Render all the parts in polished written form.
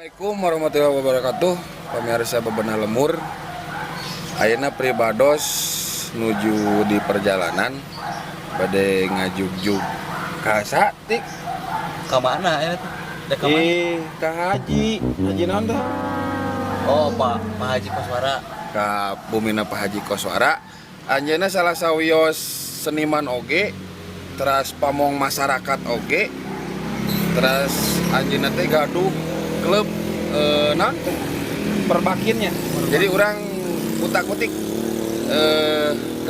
Assalamualaikum warahmatullahi wabarakatuh. Pemirsa Bebenah Lembur. Ayeuna pribados nuju di perjalanan bade ngajugjug ka saha, Tik? Ke mana ya tuh? Dek ke mana? Ih, ka Haji. Haji naon teh? Oh, Pak Pak Haji Koswara. Ka bumina Pak Haji Koswara. Anjeunna salah sawios seniman oge, teras pamong masyarakat oge. Teras anjeunna teh gaduh klub naon teh? Perbakinnya. Jadi urang utak-utik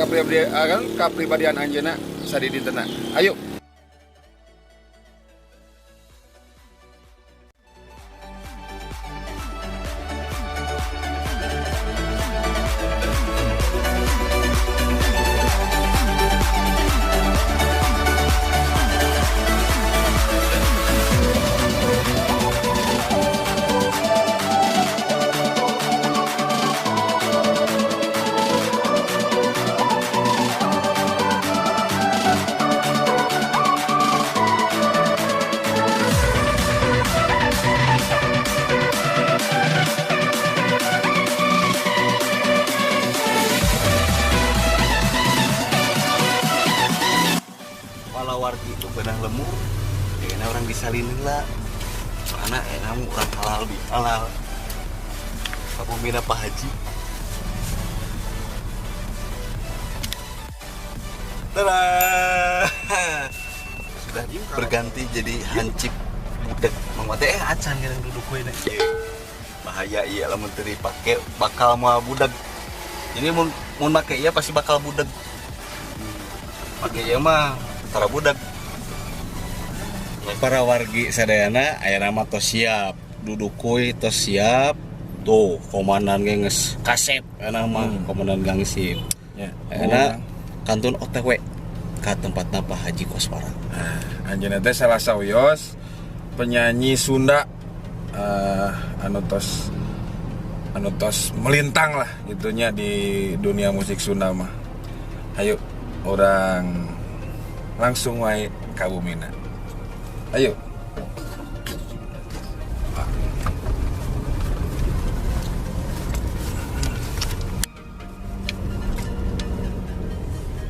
kapribadian kan kapribadian anjeunna sadidintena. Ayo. Walau wargi Bebenah Lembur, kayaknya orang disalin lah. Soalnya enak orang halal bi halal. Kabumina Pak Haji. Tada! Sudah berganti jadi hancip budek. Mang Wate acan kadang duduk we na. Bahaya iya lamun teu dipake bakal moal budeg. Jadi mun mun make ieu pasti bakal budeg. Make ieu mah tara budeg. Para wargi sadayana aya mah tos siap, duduk kuy tos siap. Tuh, komandan ge geus kasep enak mah, komandan gangsip. Ya. Ayeuna kantun OTW ka tempatna Pak Haji Koswara. Nah, anjeunna teh salah sawios penyanyi Sunda anu tos melintang lah gitunya di dunia musik Sunda mah. Ayo orang langsung wae ka bumina. Ayo.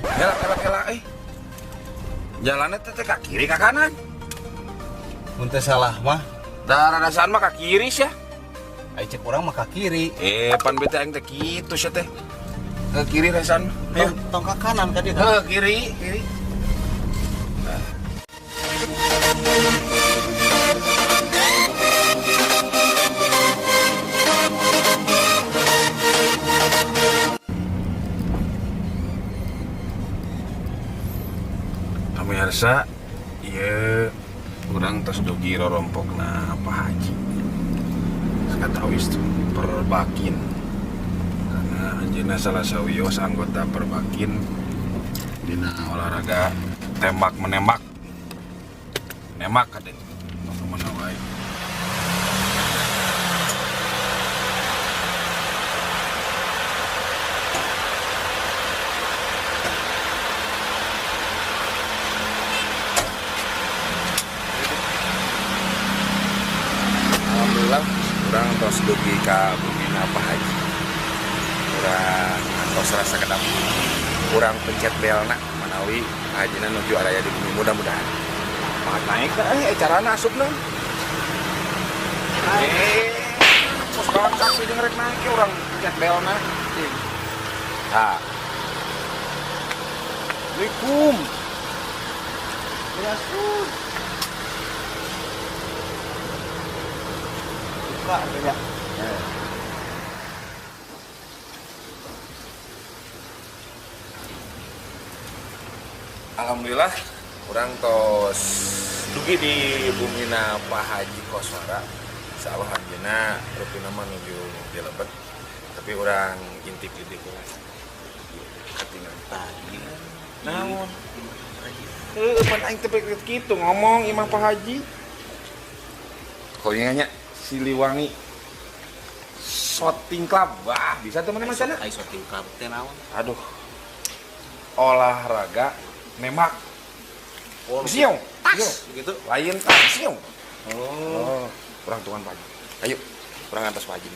Kela kela kela eh. Jalannya teh ka kiri ka kanan. Mun teu salah mah, Da rarasaan mah ka kiri sia. ai cek urang mah ka kiri. Pan bete aing teh kitu sia teh. Ke kiri rasaan. Ayo. Tong ka kanan ka dieu. Ke kiri, kiri. Nah. Pemirsa, ieu urang tos dugi rorompokna Pak Haji. Sakatawis tuh Perbakin. Karena anjeunna salah sawios anggota Perbakin dina olahraga tembak menembak. Nembak kade. Tong kemana wae. Alhamdulillah urang tos dugi ka bumina Pak Haji. Urang tos rasa kedap. Urang pencet belna manawi Pak Hajina nuju araya di bumi mudah-mudahan. Mangkat naik carana asupna. Pos kocak sih jeung rek naik ge urang pencet belna. Tah. Assalamualaikum. Rasul. Buka ya. Alhamdulillah urang tos dugi di bumina Pak Haji Koswara. Insyaallah anjeunna rupina mah nuju di lebet. Tapi urang intip di dieu lah. Katingal tadi. Naon? Heueuh pan aing teh pek kitu ngomong imah Pak Haji. Koyanya nya Siliwangi Shooting Club. Wah, bisa tuh mana macana? Ai shooting club teh naon? Aduh. Olahraga nembak. Oh, Siung, tas gitu. Lain tas siung. Oh. Oh, kurang tuan Pak. Ayo, urang ngantos Pak Haji.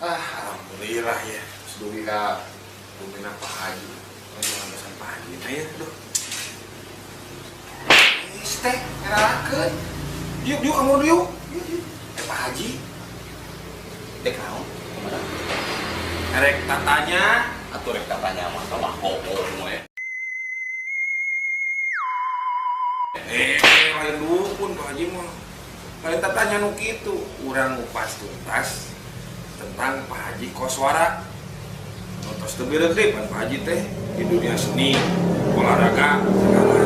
Ah, alhamdulillah ya. Dugi ka bumina Pak Haji. Urang ngantosan Pak Haji teh ya, duh. Geus teh, ngerakeun. Yuk, yuk kamu yuk. Yuk, yuk. Eh Pak Haji, Dek naon? Kumaha? Erek tatanya Atuh rek tatanya mah sama ngomong we. Eh, lain dukun Pak Haji mah. Lain tatanya nu kitu, urang ngupas tuntas tentang Pak Haji Koswara. Nu tos teu beureut deui pan Pak Haji teh di dunia seni, olahraga, segala.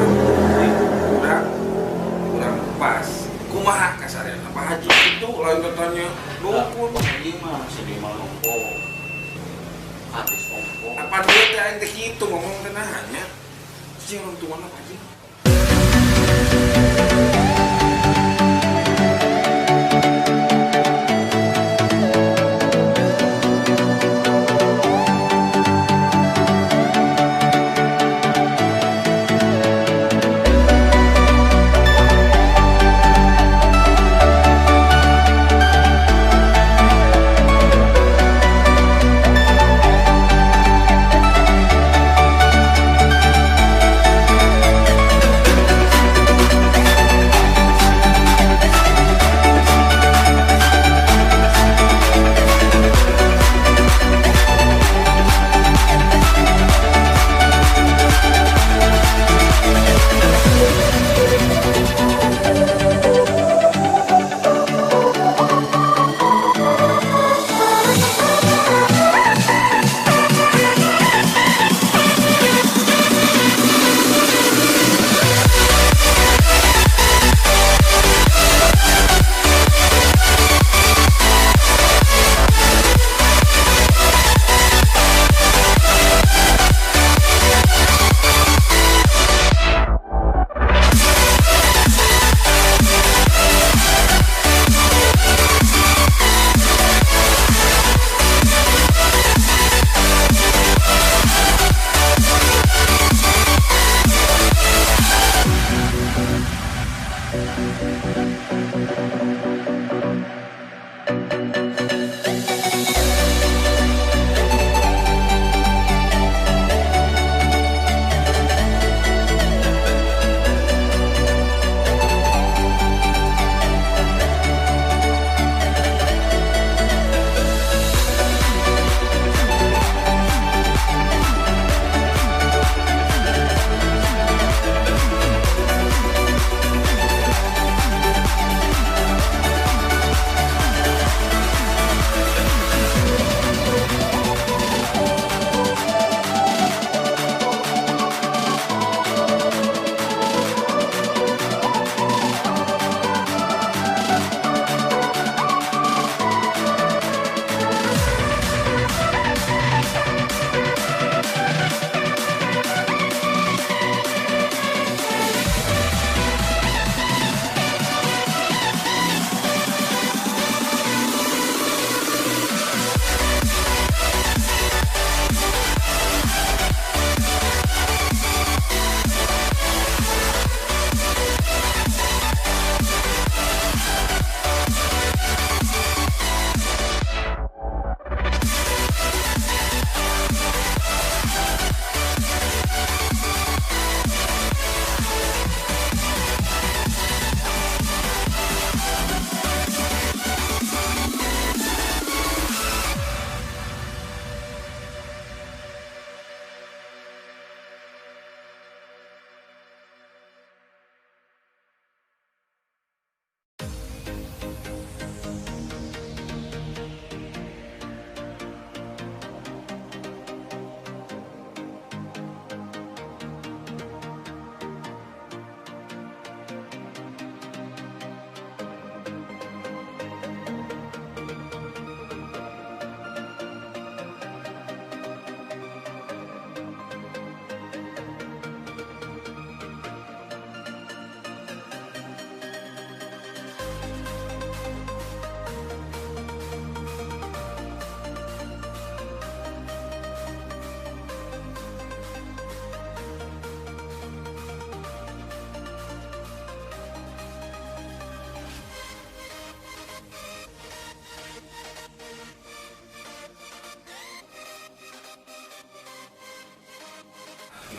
Jadi urang urang kupas. Kumaha kasareana Pak Haji itu lain tatanya dukun. Pak Haji mah seniman ongko. Artis ongko. Apa dia teh aing teh kitu ngomong teh nanya. Sing orang tuana Pak Haji.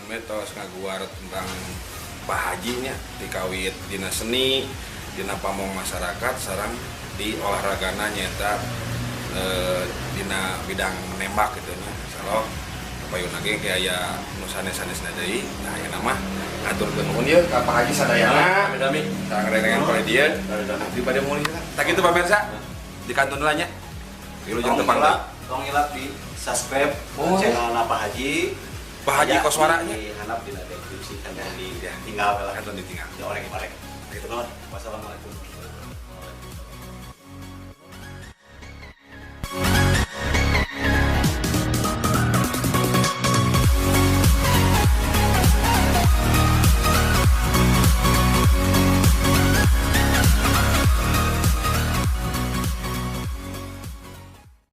we tos ngaguar tentang Pak Haji nya dikawit dina seni, dina pamong masyarakat sareng di olahragana nyaeta dina bidang menembak gitu nya. Insyaallah kapayunna ge aya nu sanes-sanesna deui. Nah, ayeuna mah ngaturkeun nuhun ieu ka Pak Haji sadayana. Sami-sami. Sareng rerengan pada dieu. Di pada mulih lah. Tah kitu pamirsa. Di kantun heula nya. Wilujeng tepang deui. Tong hilap di subscribe Oh. channel Pak Haji. Pak Haji Ya, Koswara nya. di handap di deskripsi kan Ya. ditinggal lah. Kantun ditinggal. Di orek-orek. Gitu. Wassalamualaikum.